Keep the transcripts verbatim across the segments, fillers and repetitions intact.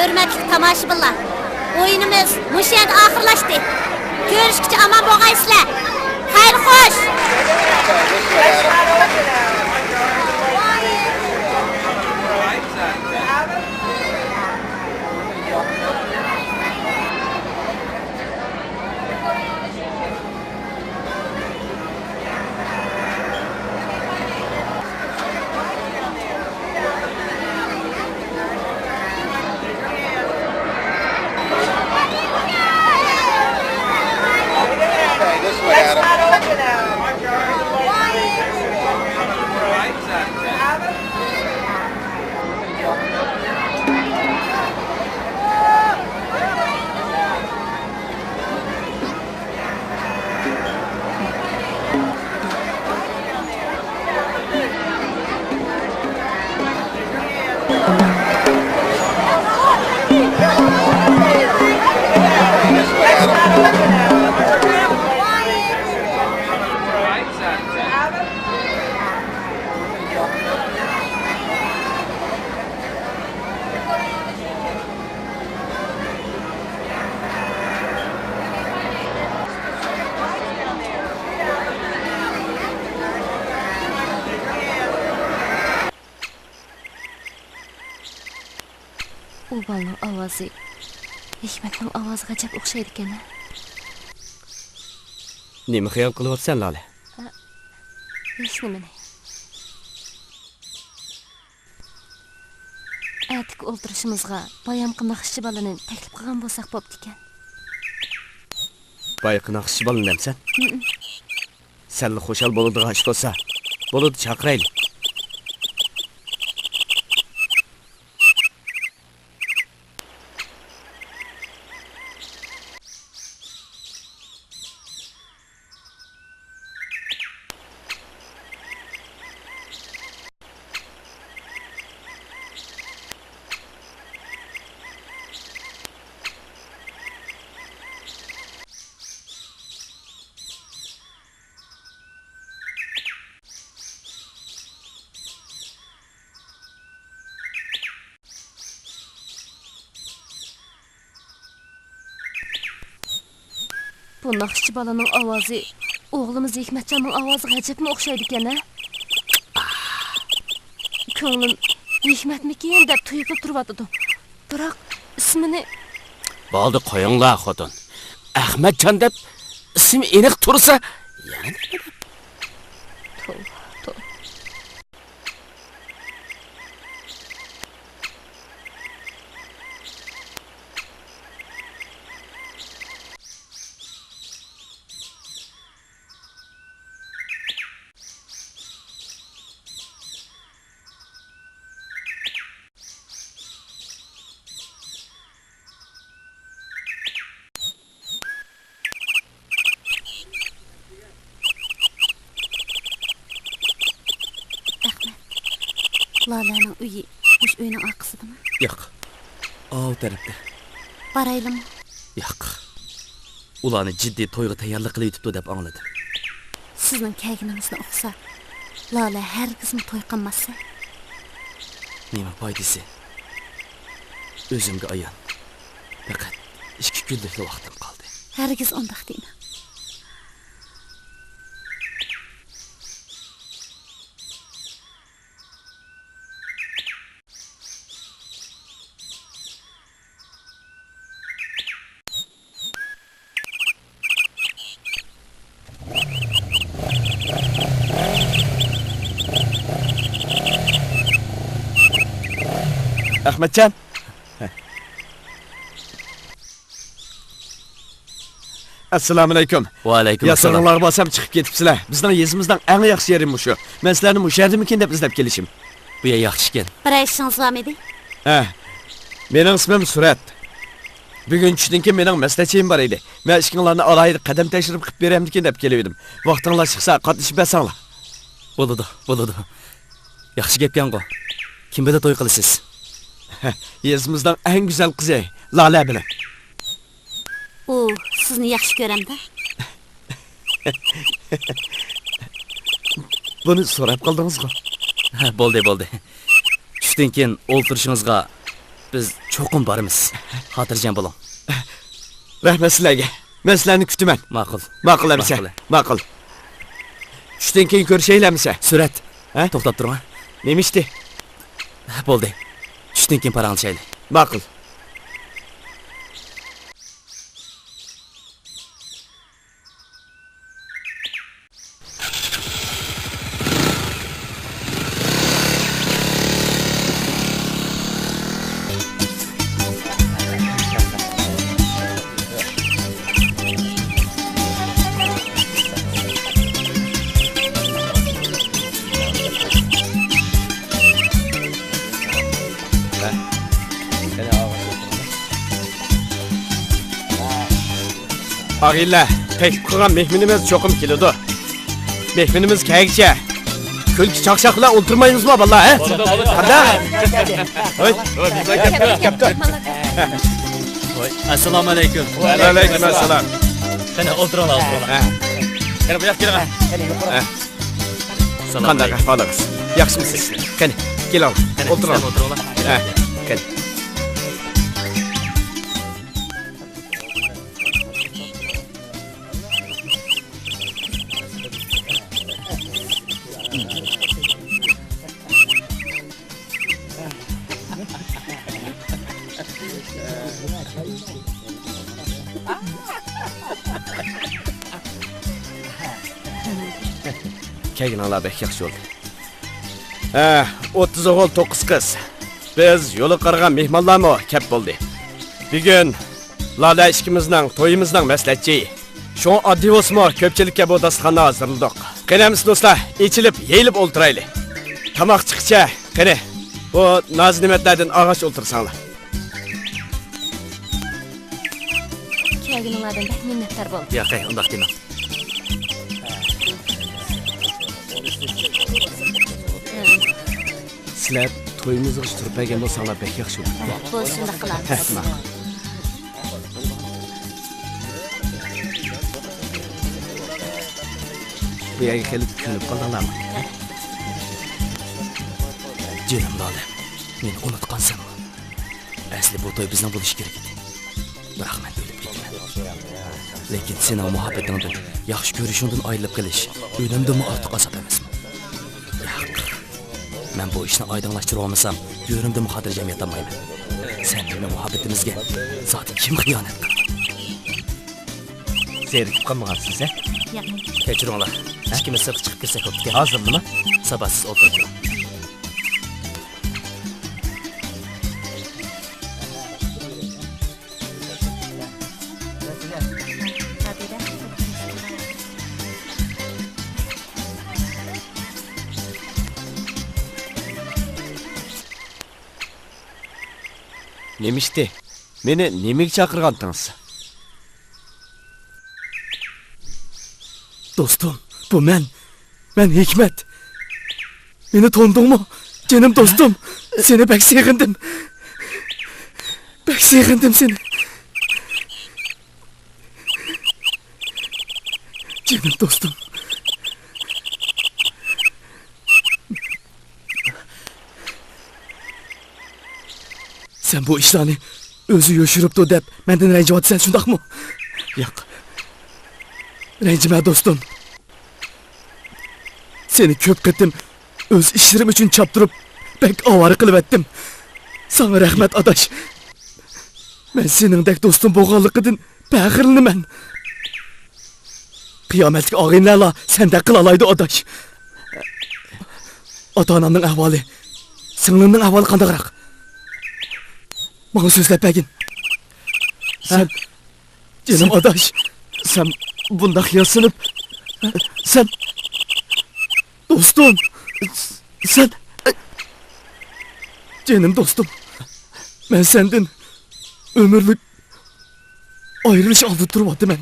ھۆرمەتلىك تاماشىبىنلار، ئويۇنىمىز مۇشۇ يەردە ئاخىرلاشتى. كۆرۈشكىچە ئامان بولغايسىلەر. خەير خوش! ئۇ بالىنىڭ ئاۋازى ھېكمەتنىڭ ئاۋازىغا ئەجەب ئوخشايدىكەن ھە؟ نېمە خىيال قىلىۋاتىسەن، لالە؟ ھېچنېمىنى. ئەتىكى ئولتۇرۇشىمىزغا بايامقى ناخشىچى بالىنى تەكلىپ قىلغان بولساق بوپتىكەن. بايىقى ناخشىچى بالىنى دەمسەن؟ ھىم. سەنلا خۇشال بولىدىغان ئىش بولسا، بولىدۇ، چاقىرايلى. بۇ ناخشىچى بالىنىڭ ئاۋازى ئوغلىمىز ھېكمەتجاننىڭ ئاۋازىغا ئەجەبمۇ ئوخشايدىكەن ھە؟ كۆڭلۈم ھېكمەتمىكىن دەپ تۇيۇقلاپ تۇرۇۋاتىدۇ. بىراق ئىسمىنى... بولدى، قويۇڭلار خوتۇن. ئەخمەتجان دەپ ئىسمى ئېنىق تۇرسا، يەنە نېمە دەپ؟ توۋا، توۋا. ئەخمەت، لالەنىڭ ئۆيى مۇشۇ ئۆينىڭ ئارقىسىدىمۇ؟ ياق، ئاۋۇ تەرەپتە. بارايلىمۇ؟ ياق. ئۇلارنى جىددىي تويغا تەييارلىق قىلىۋېتىپتۇ دەپ ئاڭلىدىم. سىزنىڭ كەلگىنىڭىزنى ئۇقسا، لالە ھەرگىزمۇ توي قىلماس. نېمە پايدىسى؟ ئۆزۈمگە ئايان، پەقەت ئىككى كۈنلۈكلا ۋاقتىم قالدى. ھەرگىز ئۇنداق دېمەڭ. ئەخمەتجان. ئەسسالامۇئەلەيكۇم. ۋەئەلەيكۇم ئەسسالام. ياسىرىڭلارغا بارسام چىقىپ كېتىپسىلەر. بىزنىڭ يېزىمىزنىڭ ئەڭ ياخشى يېرى مۇشۇ. مەن سىلەرنى مۇشۇ يەردىمىكىن دەپ ئىزدەپ كېلىشىم. بۇ يەر ياخشىكەن. بىرەر ئىشىڭىز بارمىدى؟ ھە. مېنىڭ ئىسمىم سۈرەت. بۈگۈن چۈشتىن كېيىن مېنىڭ مەسلىھەتچىيىم بار ئىدى. مەن ئىككىڭلارنى ئالاھىدە قەدەم تەشرىپ قىلىپ بېرەمدىكىن دەپ كېلىۋىدىم. ۋاقتىڭلار چىقسا قاتنىشىپ بەرسەڭلار. بولىدۇ، بولىدۇ. ياخشى گەپكەنغۇ. كىم بىلەن توي قىلىسىز؟ يېزىمىزنىڭ ئەڭ گۈزەل قىزى لالە بىلەن. ئۇ سىزنى ياخشى كۆرەمدۇ؟ بۇنى سوراپ قالدىڭىزغۇ؟ ھە، بولدى، بولدى. چۈشتىن كېيىن ئولتۇرۇشىڭىزغا بىز چوقۇم بارىمىز. خاتىرجەم بولۇڭ. رەھمەت سىلەرگە. مەن سىلەرنى كۈتىمەن. ماقۇل. ماقۇل ئەمىسە. ماقۇل. ماقۇل. چۈشتىن كېيىن كۆرۈشەيلى ئەمىسە. سۈرەت. ھە؟ توختاپ تۇرۇڭ. نېمە ئىشتى؟ بولدى. چۈشتىن كېيىن پاراڭلىشايلى. ماقۇل. ئاغىنىلەر، تەكلىپ قىلغان مېھمىنىمىز چوقۇم كېلىدۇ. مېھمىنىمىز كەلگۈچە كۈلكە چاقچاق بىلەن ئولتۇرمايمىزما، بالىلار، ھە؟ بولىدۇ، بولىدۇ. قانداق؟ ھوي. ھوي، ئەسسالامۇ ئەلەيكۇم. ۋەئەلەيكۇم ئەسسالام. قېنى، ئولتۇرۇڭلار، ئولتۇرۇڭلار. ھە. قېنى، بۇ ياققا كېلىڭلار. ھە. سالام قانداق ئەھۋالىڭىز؟ ياخشىمۇسىز؟ قېنى، كېلىڭلار. قېنى، ئولتۇرۇڭلار. سىزلەر ئولتۇرۇڭلار. ھە، قېنى. كەلگىنىڭلار بەك ياخشى بولدى. ھە، ئوتتۇز ئوغۇل، توققۇز قىز. بىز يولغا قارىغان مېھمانلارمۇ كەپ بولدى. بۈگۈن لالە ئىككىمىزنىڭ تويىمىزنىڭ مەسلىھەتچىسى. شۇڭا ئاددىي بولسىمۇ كۆپچىلىككە بۇ داستىخاننى ھازىرلىدۇق. قېنى ئەمىسە دوستلار، ئېچىلىپ، يېيىلىپ ئولتۇرايلى. تاماق چىققىچە، قېنى، بۇ نازۇنېمەتلەردىن ئالغاچ ئولتۇرساڭلار. كەلگىنىڭلاردىن بەك مىننەتدار بولدۇم. ياقەي، ئۇنداق دېمەڭ. سىلەر تويىمىزغىچە تۇرۇپ بەرگەن بولساڭلار بەك ياخشى بولىدۇ. بولسا شۇنداق قىلارمىز. ھە، ماقۇل. بۇ يەرگە كېلىپ كۆنۈپ قالدىڭلارمۇ؟ جېنىم لالەم، مېنى ئۇنتۇپ قالسەنمۇ؟ ئەسلى بۇ توي بىزنىڭ بولۇشى كېرەك ئىدى. بىراق مەن ئۆلۈپ كېتىمەن. لېكىن سېنىڭ مۇھەببىتىڭدىن، ياخشى كۆرۈشۈڭدىن ئايرىلىپ قېلىش ئۆلۈمدىنمۇ ئارتۇق ئازاب ئەمەسمۇ؟ ياق. مەن بۇ ئىشنى ئايدىڭلاشتۇرۇۋالمىسام، گۆرۈمدىمۇ خاتىرجەم ياتالمايمەن. سەن مېنىڭ مۇھەببىتىمىزگە زادى كىم خىيانەت قىلدى؟ زېرىكىپ قالمىغانسىز، ھە؟ ياق. كەچۈرۈڭلار. ھە؟ ئىككىمىز سىرتقا چىقىپ كىرسەك بوپتىكەن. ھازىرلىما؟ ساپاسىز ئولتۇرۇپ تۇرۇڭ. نېمە ئىشتى؟ مېنى نېمىگە چاقىرغانتىڭىز؟ دوستۇم، بۇ مەن. مەن ھېكمەت. مېنى تونۇدۇڭمۇ؟ جېنىم دوستۇم، سېنى بەك سېغىندىم. بەك سېغىندىم سېنى. جېنىم دوستۇم. سەن بۇ ئىشلارنى ئۆزى يوشۇرۇپتۇ دەپ مەندىن رەنجىۋاتىسەن، شۇنداقمۇ؟ ياق. رەنجىمە، دوستۇم. سېنى كۆپ قېتىم ئۆز ئىشلىرىم ئۈچۈن چاپتۇرۇپ، بەك ئاۋارە قىلىۋەتتىم. ساڭا رەھمەت، ئاداش. مەن سېنىڭدەك دوستۇم بولغانلىقىدىن پەخىرلىنىمەن. قىيامەتلىك ئاغىنىلەرلا سەندەك قىلالايدۇ، ئاداش. ئاتا-ئانامنىڭ ئەھۋالى، سىڭلىمنىڭ ئەھۋالى قانداقراق؟ ماڭا سۆزلەپ بەرگىن. سەن، جېنىم ئاداش. سەن بۇنداق ياسىنىپ، سەن، دوستۇم، سەن، جېنىم دوستۇم، مەن سەندىن ئۆمۈرلۈك ئايرىلىش ئالدىدا تۇرۇۋاتىمەن.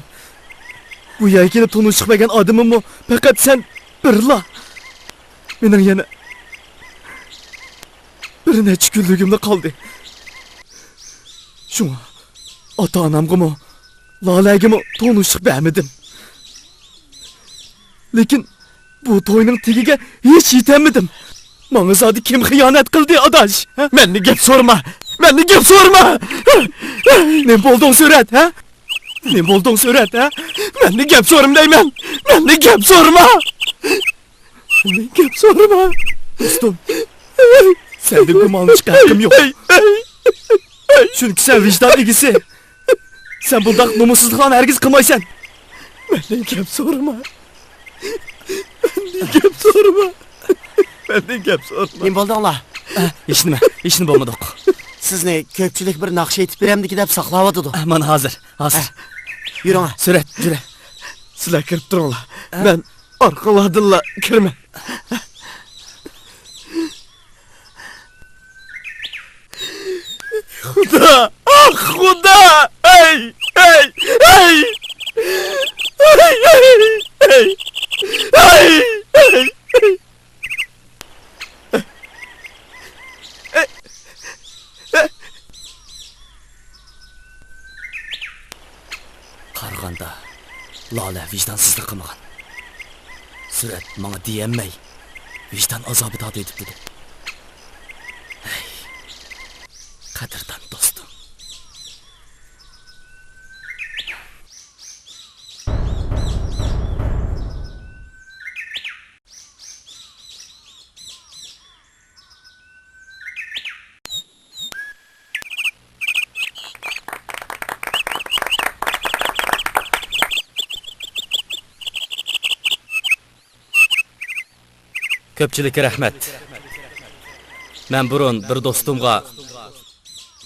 بۇ يەرگە كېلىپ تونۇشلۇق بەرگەن ئادىمىممۇ پەقەت سەن بىرلا. مېنىڭ يەنە بىر نەچچە كۈنلۈكۈملا قالدى. شۇڭا ئاتا-ئانامغىمۇ، لالەگىمۇ تونۇشلۇق بەرمىدىم. لېكىن بۇ توينىڭ تېگىگە ھېچ يېتەلمىدىم. ماڭا زادى كىم خىيانەت قىلدى، ئاداش؟ ھە؟ مەندىن گەپ سورىما. مەندىن گەپ سورىما! نېمە بولدۇڭ سۈرەت، ھە؟ نېمە بولدۇڭ سۈرەت، ھە؟ مەندىن گەپ سورىما دەيمەن! مەندىن گەپ سورىما! مەندىن گەپ سورىما! دوستۇم، سەندىن گۇمانلىنىشقا ھەققىم يوق. چۈنكى سەن ۋىجدان ئىگىسى. سەن بۇنداق نومۇسسىزلىقلارنى ھەرگىز قىلمايسەن. مەندىن گەپ سورىما. مەندىن گەپ سورىما. مەندىن گەپ سورىما. نېمە بولدۇڭلار؟ ھېچنېمە، ھېچنېمە بولمىدۇق. سىزنى كۆپچىلىك بىر ناخشا ئېيتىپ بېرەمدىكى دەپ ساقلاۋاتىدۇ. مانا ھازىر، ھازىر. يۈرۈڭ. سۈرەت، يۈرە. سىلەر كىرىپ تۇرۇڭلار. مەن ئارقىلاردىنلا كىرىمەن. خۇدا! ئاھ، خۇدا! ئەي، ئەي، ئەي! ئەي، ئەي، ئەي! ئەي، ئەي، ئەي! قارىغاندا، لالە ۋىجدانسىزلىق قىلمىغان. سۈرەت ماڭا دېيەلمەي، ۋىجدان ئازابى تارتىۋېتىپتىدى. ھەي، قەدىردان دوستۇم. كۆپچىلىككە رەھمەت. مەن بۇرۇن بىر دوستۇمغا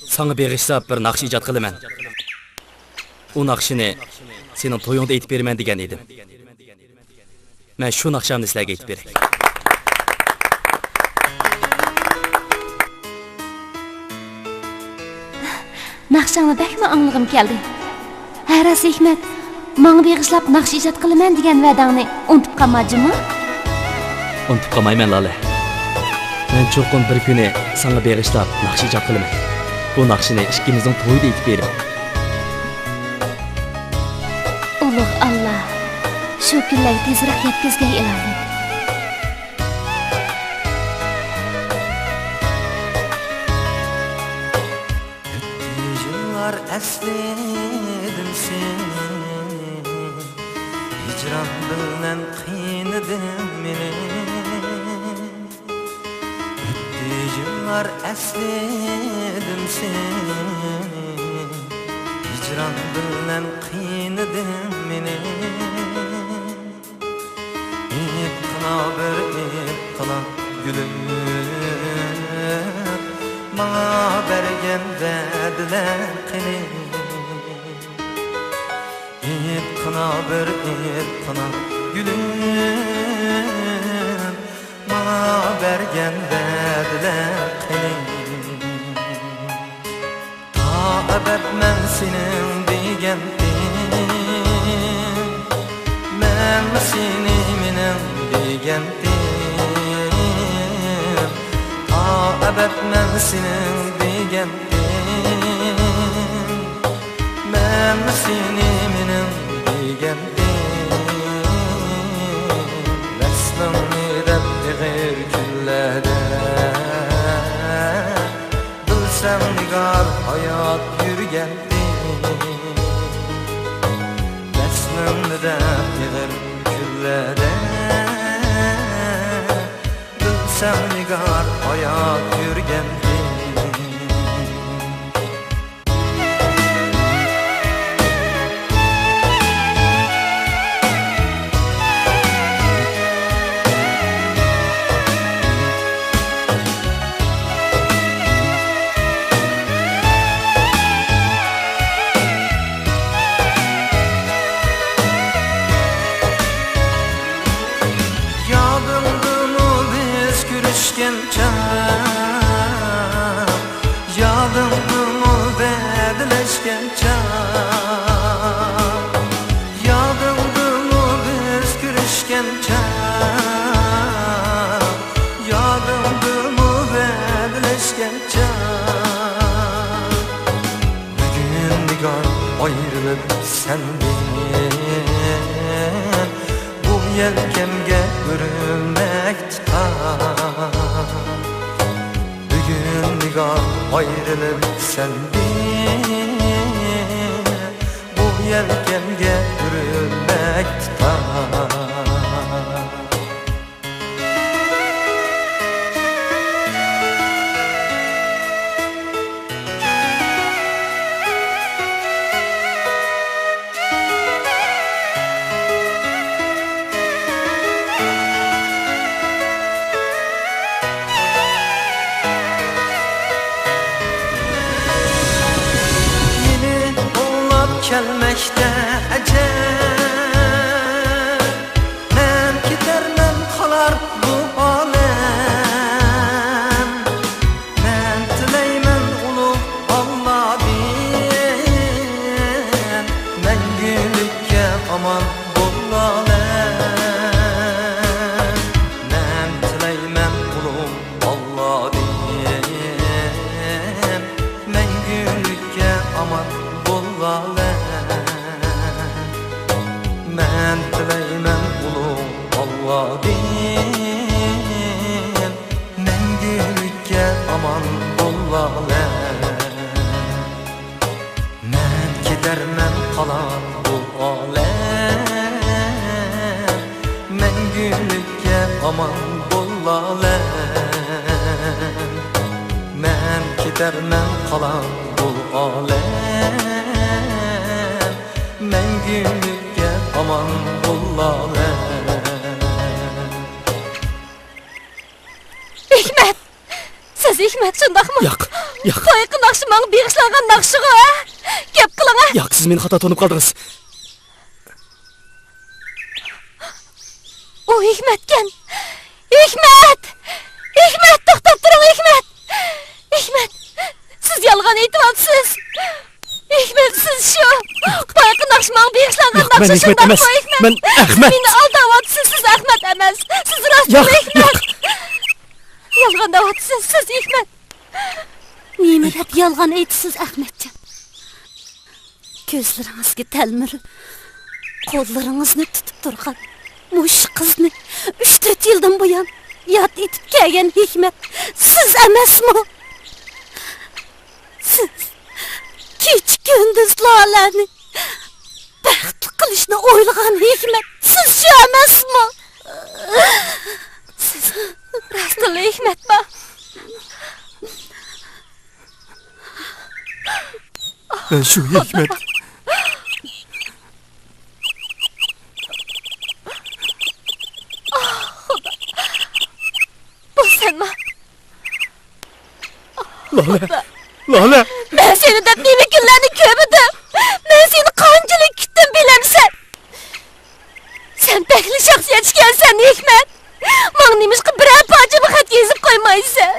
ساڭا بېغىشلاپ بىر ناخشا ئىجاد قىلىمەن. ئۇ ناخشىنى سېنىڭ تويۇڭدا ئېيتىپ بېرىمەن دېگەن ئىدىم. مەن شۇ ناخشامنى سىلەرگە ئېيتىپ بېرەي. ناخشاڭنى بەكمۇ ئاڭلىغۇم كەلدى. ھە راست ھېكمەت، ماڭا بېغىشلاپ ناخشا ئىجاد قىلىمەن دېگەن ۋەدەڭنى ئۇنتۇپ قالما جۇمۇ. ئۇنتۇپ قالمايمەن لالە. مەن چوقۇم بىر كۈنى ساڭا بېغىشلاپ ناخشا ئىجاد قىلىمەن. بۇ ناخشىنى ئىككىمىزنىڭ تويىدا ئېيتىپ بېرىمەن. ئۇلۇغ ئاللا، شۇ كۈنلەرگە تېزرەك يەتكۈزگەي ئىلاھىم. ئۆتتى يىللار ئەسلىدىم سېنى، ھىجران بىلەن قىينىدىڭ مېنى. ئۆتتى يىللار ئەسلىدىم سېنى، ھىجران بىلەن قىينىدىڭ مېنى. ئېيتقىنا بىر ئېيتقىنا گۈلۈم، ماڭا بەرگەن ۋەدىلەر قېنى؟ ئېيتقىنا بىر ئېيتقىنا گۈلۈم، ماڭا بەرگەن ۋەدىلەر قېنى؟ تا ئەبەد مەن سېنىڭ دېگەنتىم، مەنمۇ سېنى مېنىڭ دېگەنتىم. تا ئەبەد مەن سېنىڭ دېگەنتىم، مەنمۇ سېنى مېنىڭ دېگەنتىم. ۋەسلىڭنى دەپ ئېغىر كۈنلەردە، بىلسەڭ نىگار ھايات يۈرگەنتىم. ۋەسلىڭنى دەپ ئېغىر كۈنلەردە، بىلسەڭ نىگار ھايات يۈرگەنتىم. يادىڭدىمۇ بىز كۆرۈشكەن چاغ، يادىڭدىمۇ ۋەدىلەشكەن چاغ، يادىڭدىمۇ بىز كۆرۈشكەن چاغ، يادىڭدىمۇ ۋەدىلەشكەن چاغ. بۈگۈن نىگار ئايرىلىپ سەندىن، بۇ يەلكەمگە ئۆرۈلمەكتە قار. بۈگۈن نىگار ئايرىلىپ سەندىن، بۇ يەلكەمگە ئۆرۈلمەكتە تاش. مېنى قوغلاپ كەلمەكتە ئەجەل، مەن كېتەرمەن، قالار بۇ ئالەم. مەن تىلەيمەن ئۇلۇغ ئاللادىن، مەڭگۈلۈككە ئامان بول ئالەم. مەن تىلەيمەن ئۇلۇغ ئاللادىن، مەڭگۈلۈككە ئامان بول ئالەم. مەن تىلەيمەن ئۇلۇغ ئاللادىن، مەڭگۈلۈككە ئامان بول ئالەم. مەن كېتەرمەن، قالار بۇ ئالەم، مەڭگۈلۈككە ئامان بول ئالەم. مەن كېتەرمەن، قالار بۇ ئالەم، مەڭگۈلۈككە ئامان بول ئالەم. ھېكمەت! سىز ھېكمەت، شۇنداقمۇ؟ ياق، ياق. بايىقى ناخشا ماڭا بېغىشلانغان ناخشىغۇ، ھە؟ گەپ قىلىڭ، ھە؟ ياق، سىز مېنى خاتا تونۇپ قالدىڭىز. ئۇ ھېكمەتكەن. ھېكمەت! ھېكمەت، توختاپ تۇرۇڭ، ھېكمەت! ھېكمەت! سىز يالغان ئېيتىۋاتىسىز. ھېكمەت، سىز شۇ. بايىقى ناخشا ماڭا بېغىشلانغان ناخشا، شۇنداقمۇ، ھېكمەت؟ مەن ئەخمەت. مېنى ئالداۋاتىسىز، سىز ئەخمەت ئەمەس. سىز راستتىنلا ھېكمەت. يالغان دەۋاتىسىز، سىز ھېكمەت. نېمە دەپ يالغان ئېيتىسىز، ئەخمەتجان؟ كۆزلىرىڭىزگە تەلمۈرۈپ، قوللىرىڭىزنى تۇتۇپ تۇرغان مۇشۇ قىزنى ئۈچ تۆت يىلدىن بۇيان ياد ئېتىپ كەلگەن ھېكمەت سىز ئەمەسمۇ؟ سىز كېچە-كۈندۈز لالەنى بەختلىك قىلىشنى ئويلىغان ھېكمەت سىز شۇ ئەمەسمۇ؟ سىز راستتىنلا ھېكمەتما؟ مەن شۇ ھېكمەت. بۇ سەنما؟ لالە! لالە! مەن سېنى دەپ نېمە كۈنلەرنى كۆرمىدىم؟ مەن سېنى قانچىلىك كۈتتۈم، بىلەمسەن؟ سەن بەكلا شەخسىيەت ئىكەنسەن، ھېكمەت. ماڭا نېمىشقا بىرەر پارچىمۇ خەت يېزىپ قويمايسەن؟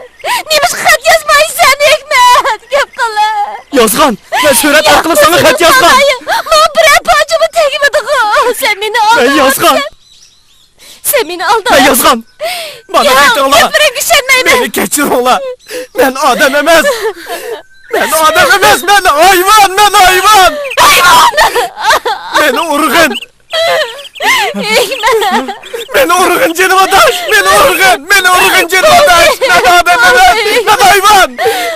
نېمىشقا خەت يازمايسەن، ھېكمەت؟ گەپ قىلە. يازغان! مەن سۈرەت ئارقىلىق ساڭا خەت يازغان! ماڭا بىرەر پارچىمۇ تەگمىدىغۇ. سەن مېنى ئالداۋاتىسەن. مەن يازغان! سەن مېنى ئالداۋاتىسەن. مەن يازغان! مانا، ياق، بېقىڭلار! گەپلىرىڭگە ئىشەنمەيمەن. مېنى كەچۈرۈڭلار! مەن ئادەم ئەمەس! مەن ئادەم ئەمەس! مەن ھايۋان! مەن ھايۋان! ھايۋان! مېنى ئۇرغىن! ھېكمەت! مېنى ئۇرغىن، جېنىم ئاداش! مېنى ئۇرغىن! مېنى ئۇرغىن، جېنىم ئاداش! مەن ئادەم ئەمەس! مەن ھايۋان!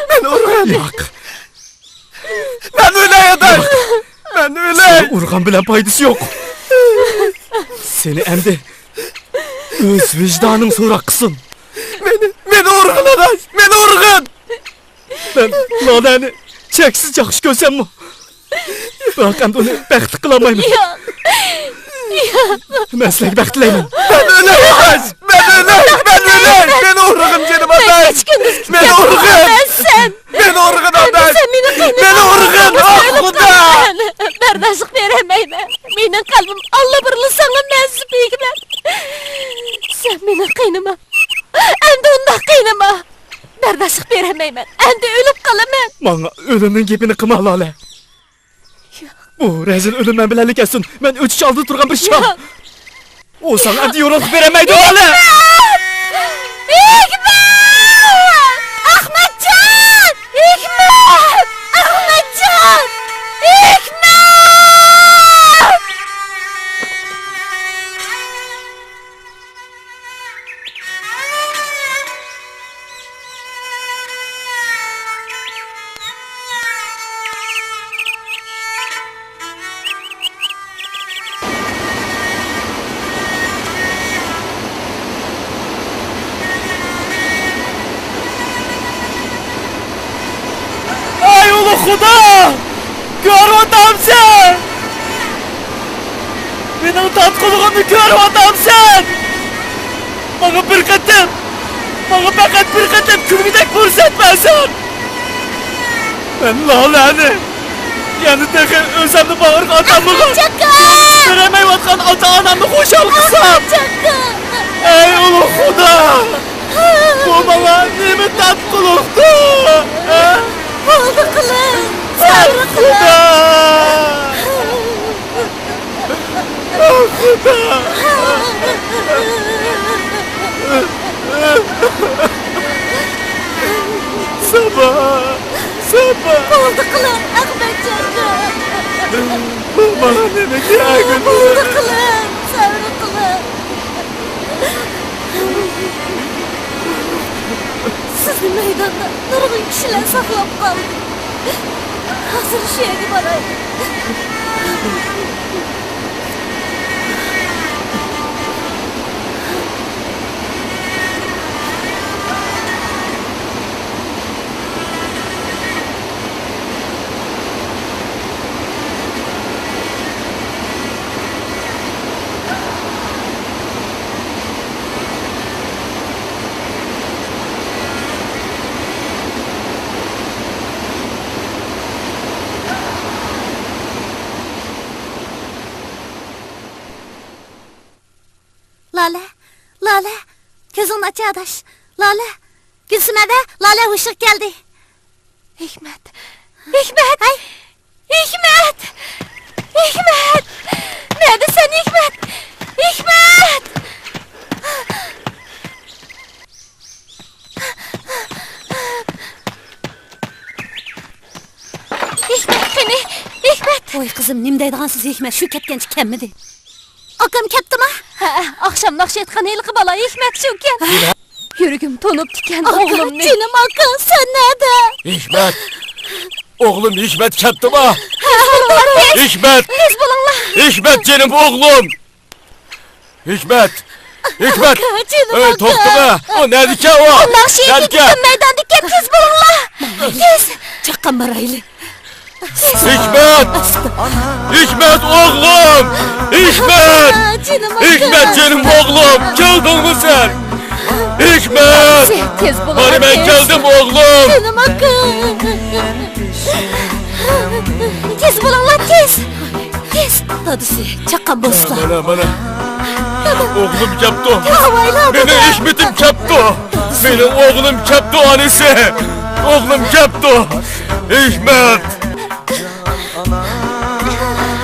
مېنى ئۇرغىن! ياق! مەن ئۆلەي، ئاداش! مەن ئۆلەي! سېنى ئۇرغان بىلەن پايدىسى يوق. سېنى ئەمدى ئۆز ۋىجدانىڭ سوراق قىلسۇن. مېنى، مېنى ئۇرغىن، ئاداش! مېنى ئۇرغىن! مەن لالەنى چەكسىز ياخشى كۆرسەممۇ، بىراق ئەمدى ئۇنى بەختلىك قىلالمايمەن. ياق. ياق. مەن سىلەرگە بەخت تىلەيمەن. مەن ئۆلەي، ئاداش! مەن ئۆلەي! مەن ئۆلەي! مېنى ئۇرغىن، جېنىم ئاداش! مېنى ئۇرغىن! مېنى ئۇرغىن، ئاداش! مېنى ئۇرغىن! ئاھ، خۇدا! بەرداشلىق بېرەلمەيمەن. مېنىڭ قەلبىم ئاللىبۇرۇنلا ساڭا مەنسۇپ، ھېكمەت. سەن مېنى قىينىما. ئەمدى ئۇنداق قىينىما. بەرداشلىق بېرەلمەيمەن. ئەمدى ئۆلۈپ قالىمەن. ماڭا ئۆلۈمنىڭ گېپىنى قىلما، لالە. ياق. بۇ رەزىل ئۆلۈم مەن بىلەنلا كەتسۇن. مەن ئۆتۈش ئالدىدا تۇرغان بىر شام. ياق. ئۇ ساڭا ئەمدى يورۇقلۇق بېرەلمەيدۇ، لالە. ھېكمەت! ھېكمەت! ئەخمەتجان! ھېكمەت! ئەخمەتجان! ھېكمەت! خۇدا! كۆرۈۋاتامسەن؟ مېنىڭ تارتقۇلۇقۇمنى كۆرۈۋاتامسەن؟ ماڭا بىر قېتىم، ماڭا پەقەت بىر قېتىم كۈلگۈدەك پۇرسەت بەرسەڭ! مەن لالەنى يەنە تېخى ئۆزۈمنى باغرىغا ئاتالمىغان، ئەخمەتجان ئاكا! كۆرەلمەيۋاتقان ئاتا-ئانامنى خۇشال قىلسام! ئەخمەتجان ئاكا! ئەي ئۇلۇغ خۇدا! بۇ ماڭا نېمە تارتقۇلۇقتۇ؟ ھە؟ بولدى قىلىڭ، سەۋر قىلىڭ. خۇدا! ئاھ، خۇدا! ساپا! ساپا! بولدى قىلىڭ، ئەخمەتجان ئاكا! بۇ ماڭا نېمە كەلگىنى؟ بولدى قىلىڭ، سەۋر قىلىڭ. سىزنى مەيداندا نۇرغۇن كىشىلەر ساقلاپ قالدى. ھازىر شۇ يەرگە بارايلى. لالە، لالە، كۆزۈڭنى ئاچ ئاداش. لالە، گۈلسۈمە ۋە لالە ھوشىغا كەلدى. ھېكمەت، ھېكمەت! ھەي! ھېكمەت! ھېكمەت! نەدىسەن، ھېكمەت؟ ھېكمەت! ھېكمەت قېنى؟ ھېكمەت! ۋاي قىزىم، نېمە دەيدىغانسىز، ھېكمەت شۇ كەتكەنچە كەلمىدى. ئاكام كەپتىما؟ ھەئە، ئاخشام ناخشا ئېيتقان ھېلىقى بالا ھېكمەت شۇكەن. يۈرىكىم تونۇپتىكەن ئوغلۇمنى. جېنىم ئاكا، سەن نەدە؟ ھېكمەت! ئوغلۇم ھېكمەت كەپتىما؟ ھېكمەت! تېز بولۇڭلار! ھېكمەت، جېنىم ئوغلۇم! ھېكمەت! ھېكمەت! ئاكا، جېنىم ئاكا! ئەي، توختىما! ئۇ نەدىكەن ئۇ؟ ناخشا ئېيتىدىكەن مەيداندىكەن، تېز بولۇڭلار! تېز! چاققان بارايلى. ھېكمەت! ھېكمەت ئوغلۇم! ھېكمەت! جېنىم ئاكا! ھېكمەت جېنىم ئوغلۇم! كەلدىڭمۇ سەن؟ ھېكمەت! تېز بولۇڭلار، مانا مەن كەلدىم ئوغلۇم! جېنىم ئاكا! تېز بولۇڭلار، تېز! تېز! دادىسى، چاققان بولسىلا. مانا، مانا. ئوغلۇم كەپتۇ. مېنىڭ ھېكمىتىم كەپتۇ. مېنىڭ ئوغلۇم كەپتۇ، ئانىسى. ئوغلۇم كەپتۇ. ھېكمەت.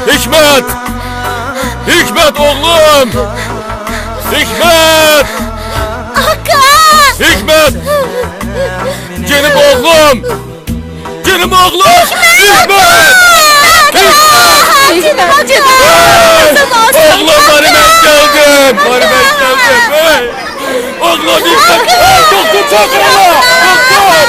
ھېكمەت. ھېكمەت ئوغلۇم. ھېكمەت. ئاكا! ھېكمەت. جېنىم ئوغلۇم. جېنىم ئوغلۇم! ھېكمەت! ھېكمەت! ئوغلۇم، مانا مەن كەلدىم! مانا مەن كەلدىم! ھەي! ئوغلۇم، ھېكمەت! ھەي، دوختۇر چاقىرىڭلار! دوختۇر!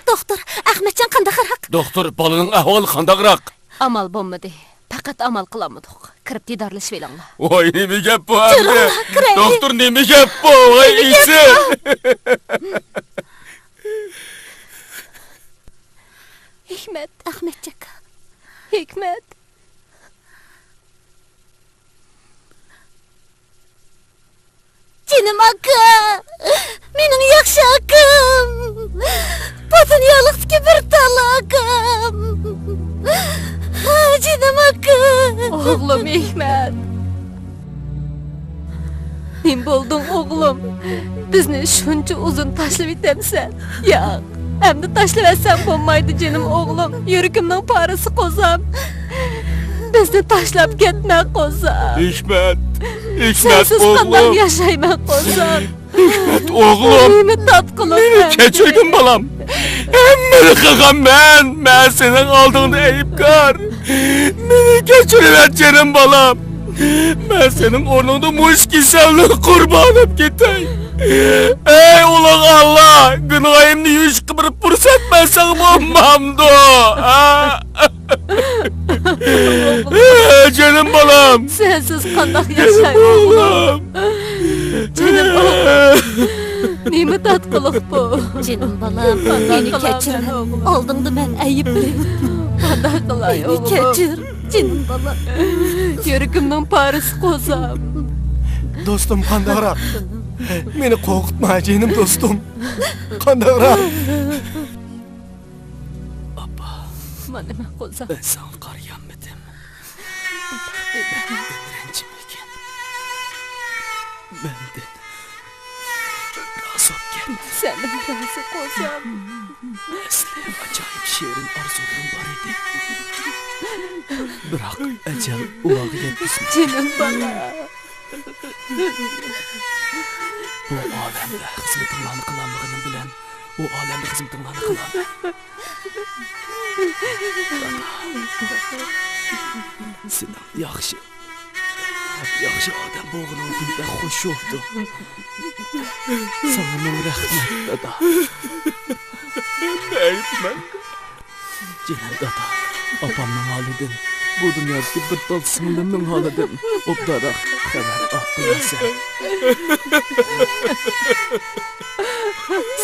دوختۇر، ئەخمەتجان قانداقراق؟ دوختۇر، بالىنىڭ ئەھۋالى قانداقراق؟ ئامال بولمىدى. پەقەت ئامال قىلالمىدۇق. كىرىپ دىدارلىشىۋېلىڭلار. ۋاي، نېمە گەپ بۇ ئەمدى؟ جۈرۈڭلار، كىرەيلى. دوختۇر، نېمە گەپ بۇ؟ ۋاي، نېمە گەپ ئىسىم! بۇ؟ ھېكمەت. ئەخمەتجان ئاكا. ھېكمەت. جېنىم ئاكا، مېنىڭ ياخشى ئاكام، بۇ دۇنيالىقتىكى بىر تاللا ئاكام. جېنىم ئاكا. ئوغلۇم ھېكمەت. نېمە بولدۇڭ ئوغلۇم؟ بىزنى شۇنچە ئۇزۇن تاشلىۋېتەمسەن؟ ياق، ئەمدى تاشلىۋەتسەڭ بولمايدۇ جېنىم ئوغلۇم، يۈرىكىمنىڭ پارىسى قوزام. بىزنى تاشلاپ كەتمە قوزام. ھېكمەت، ھېكمەت سەنسىز قانداق ئوغلۇم. ياشايمەن قوزام؟ ھېكمەت ئوغلۇم. نېمە تارتقۇلۇق مېنى ئەمدى؟ كەچۈرگىن بالام. ھەممىنى قىلغان مەن. مەن سېنىڭ ئالدىڭدا ئەيىبكار. مېنى كەچۈرۈۋەت جېنىم بالام. مەن سېنىڭ ئورنۇڭدا مۇشۇ كېسەلنىڭ قۇربانى بولۇپ كېتەي. ئەي ئۇلۇغ ئاللا، گۇناھىمنى يۇيۇشقا بىر پۇرسەت بەرسەڭ بولمامدۇ؟ ھە؟ جېنىم بالام. سەنسىز قانداق ياشايمەن ئوغلۇم؟ جېنىم ئوغلۇم. نېمە تارتقۇلۇق بۇ؟ جېنىم بالام، مېنى كەچۈر. ئالدىڭدا مەن ئەيىبلىك. قانداق قىلاي، ئوغلۇم؟ مېنى كەچۈر، جېنىم بالام. يۈرىكىمنىڭ پارىسى قوزام. دوستۇم، قانداقراق؟ مېنى قورقۇتما، جېنىم دوستۇم. قانداقراق؟ ئاپا. مانا مەن قوزام. مەن ساڭا قارىيالمىدىم. مەن رەنجىمىگىن. مەندىن رازى بولۇپ كەت. سەندىن رازى قوزام. ئەسلى ئاجايىپ شېرىن ئارزۇلىرىم بار ئىدى. بىراق ئەجەل ئۇلارغا يەتكۈزمىدى. جېنىم بالا. بۇ ئالەمدە خىزمىتىڭلارنى قىلالمىغىنىم بىلەن ئۇ ئالەمدە خىزمىتىڭلارنى قىلالمىدىم. سېنىڭ ياخشى، ياخشى ئادەم بولغىنىڭدىن بەك خۇش بولدۇم. ساڭا مىڭ رەھمەت، دادا. نېمە ئەيىب مەندە؟ جېنىم دادا، ئاپامنىڭ ھالىدىن، بۇ دۇنيادىكى بىر تال سىڭلىمنىڭ ھالىدىن ئوبدانراق خەۋەر ئاپ قويارسەن.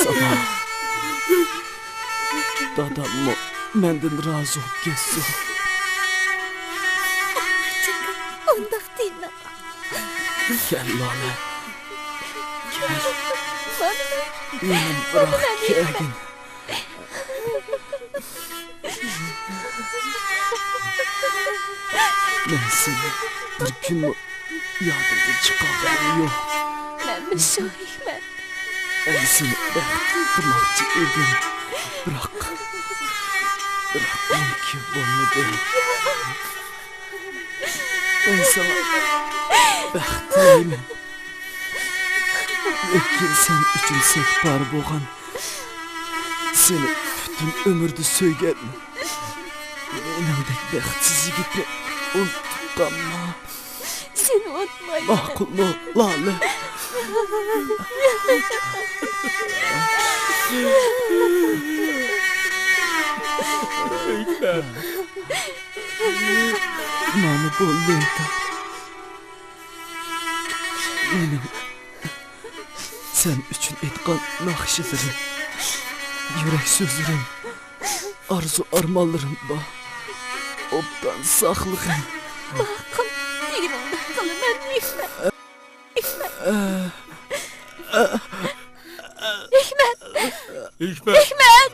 ساڭا داداممۇ مەندىن رازى بولۇپ كەتسۇن. ئۇنداق دېمە. كەل، لالە. كەل. مانا مەن. مېنى بىراق كەلگىن. مەن سېنى بىر كۈنمۇ يادىمدىن چىقارغىنىم يوق. مەنمۇ شۇ ھېكمەت. مەن سېنى بەختلىك قىلماقچى ئىدىم. بىراق، بىراق مۇمكىن بولمىدى. مەن ساڭا بەخت تىلەيمەن. لېكىن سەن ئۈچۈن سەكپارە بولغان، سېنى پۈتۈن ئۆمۈردە سۆيگەن مېنىڭدەك بەختسىز يىگىتنى ئۇنتۇپ قالما. سېنى ئۇنتۇمايمەن. ماقۇلمۇ، لالە؟ مانا بۇ لېنتا. مېنىڭ سەن ئۈچۈن ئېيتقان ناخشىلىرىم، يۈرەك سۆزلىرىم، ئارزۇ-ئارمانلىرىم بار. ئوبدان ساقلىغىن. ماقۇل، دېگىنىڭنى قىلىمەن، ھېكمەت. ھېكمەت. ھېكمەت. ھېكمەت. ھېكمەت.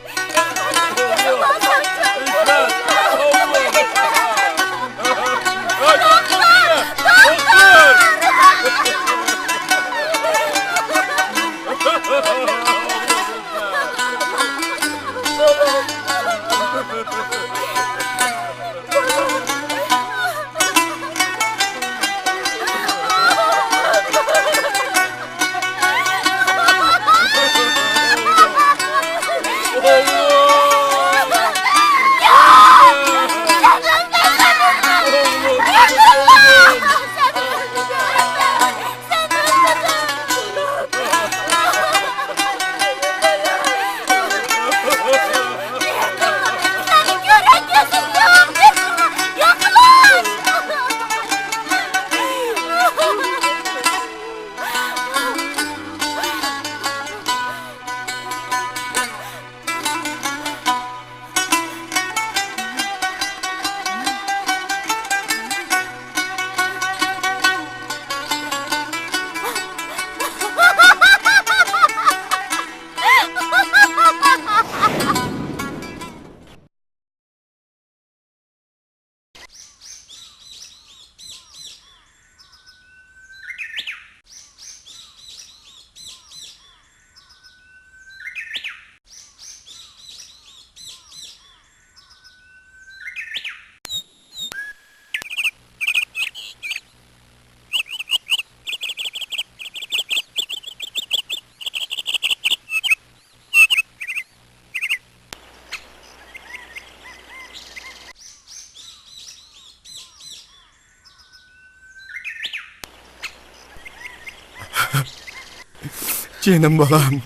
جېنىم بالام،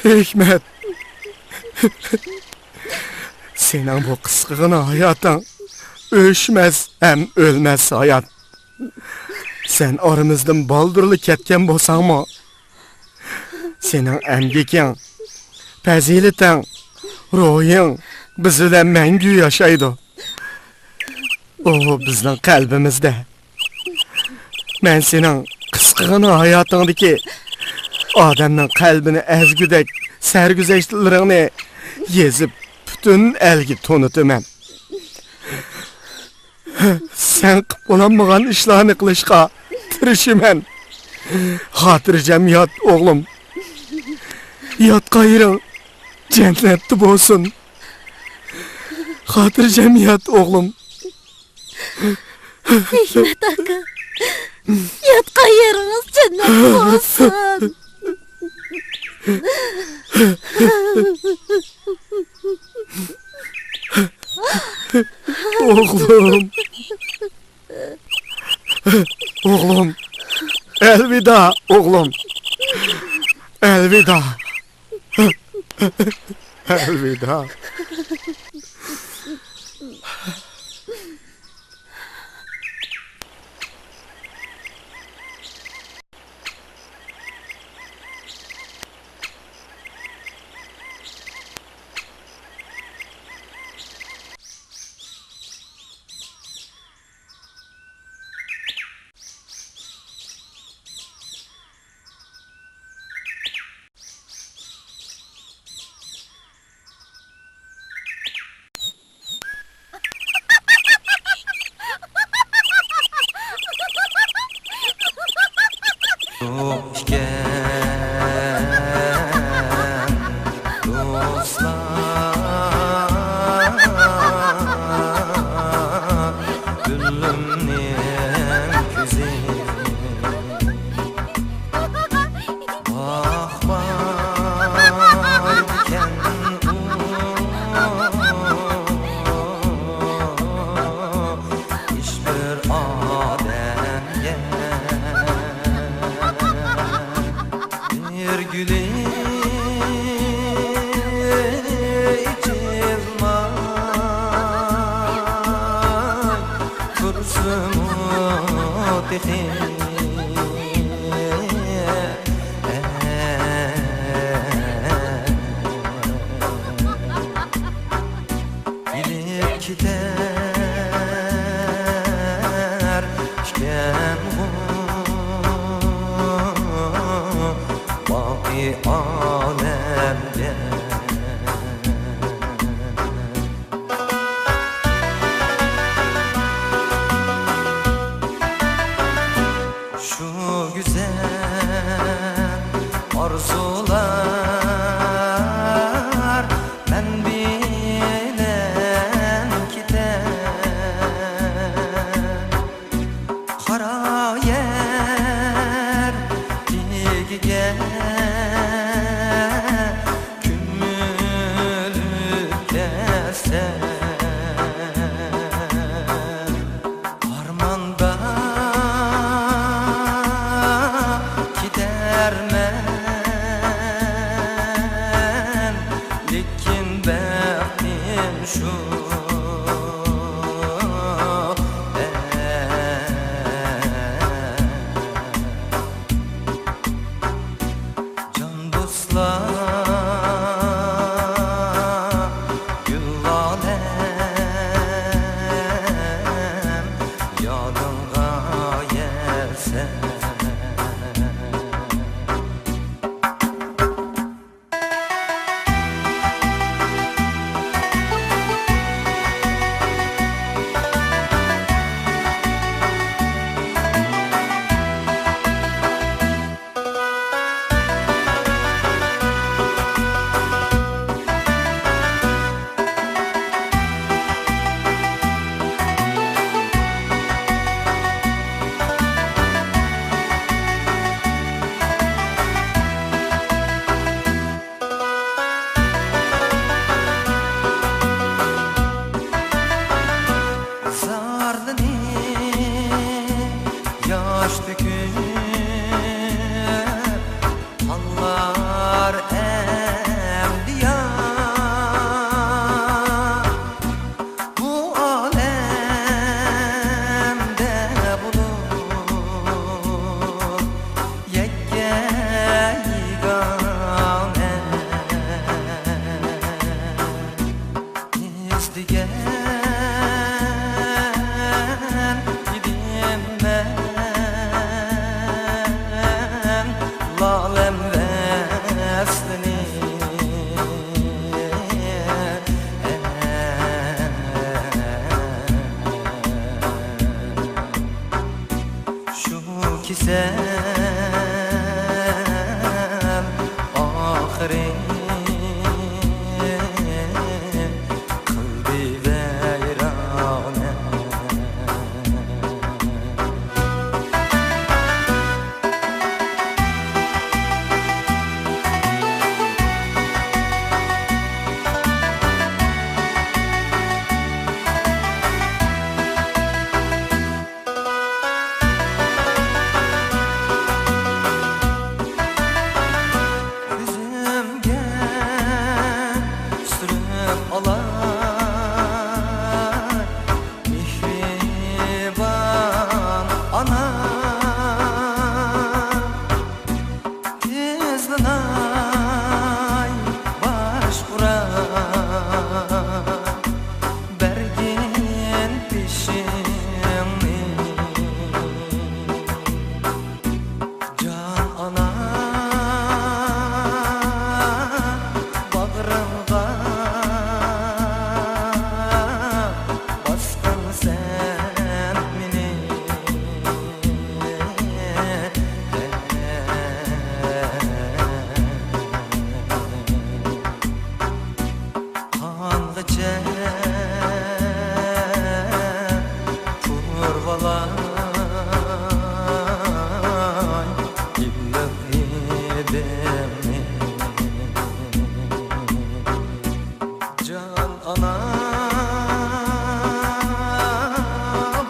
ھېكمەت، سېنىڭ بۇ قىسقىغىنا ھاياتىڭ ئۆچمەس ھەم ئۆلمەس ھايات. سەن ئارىمىزدىن بالدۇرلا كەتكەن بولساڭمۇ، سېنىڭ ئەمگىكىڭ، پەزىلىتىڭ، روھىڭ بىز بىلەن مەڭگۈ ياشايدۇ. ئۇ بىزنىڭ قەلبىمىزدە. مەن سېنىڭ قىسقىغىنا ھاياتىڭدىكى ئادەمنىڭ قەلبىنى ئەزگۈدەك سەرگۈزەشتلىرىڭنى يېزىپ، پۈتۈن ئەلگە تونۇتىمەن. سەن قىلىپ بولالمىغان ئىشلارنى قىلىشقا تىرىشىمەن. خاتىرجەم يات، ئوغلۇم. ياتقان يېرىڭ جەننەتتە بولسۇن. خاتىرجەم يات، ئوغلۇم. ھېكمەت ئاكا، ياتقان يېرىڭىز جەننەت بولسۇن. ئوغلۇم. ئوغلۇم. ئەلۋىدا، ئوغلۇم. ئەلۋىدا. ئەلۋىدا. ئىكەن دوستلار، گۈلۈمنىڭ كۆزى. باقمايدىكەن ئۇ ھېچبىر ئادەمگە. بىر گۈلى ئېچىلماي تۇرسىمۇ تېخى. بىلىپ كېتەر ئىكەنغۇ باقىي ئالەمگە. شۇ گۈزەل ئارزۇلار مەن بىلەن كېتەر. قارا يەر تېگىگە كۆمۈلۈپ كەتسەم، ئارماندا كېتەرمەن، لېكىن بەختىم شۇ. جان دوستلار، گۈل ئالەم يادىڭغا يەتسە. زارلىنىپ ياش تۆكۈپ قالار ئەمدى يا. بۇ ئالەمدە بولۇپ يەككە يېگانە. جان ئانا،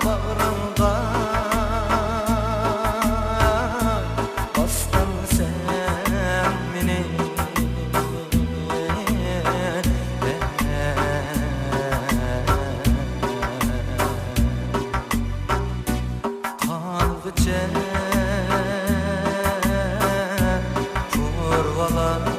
باغرىڭغا باستىڭ سەن مېنى. قانغىچە تۇرۇۋالاي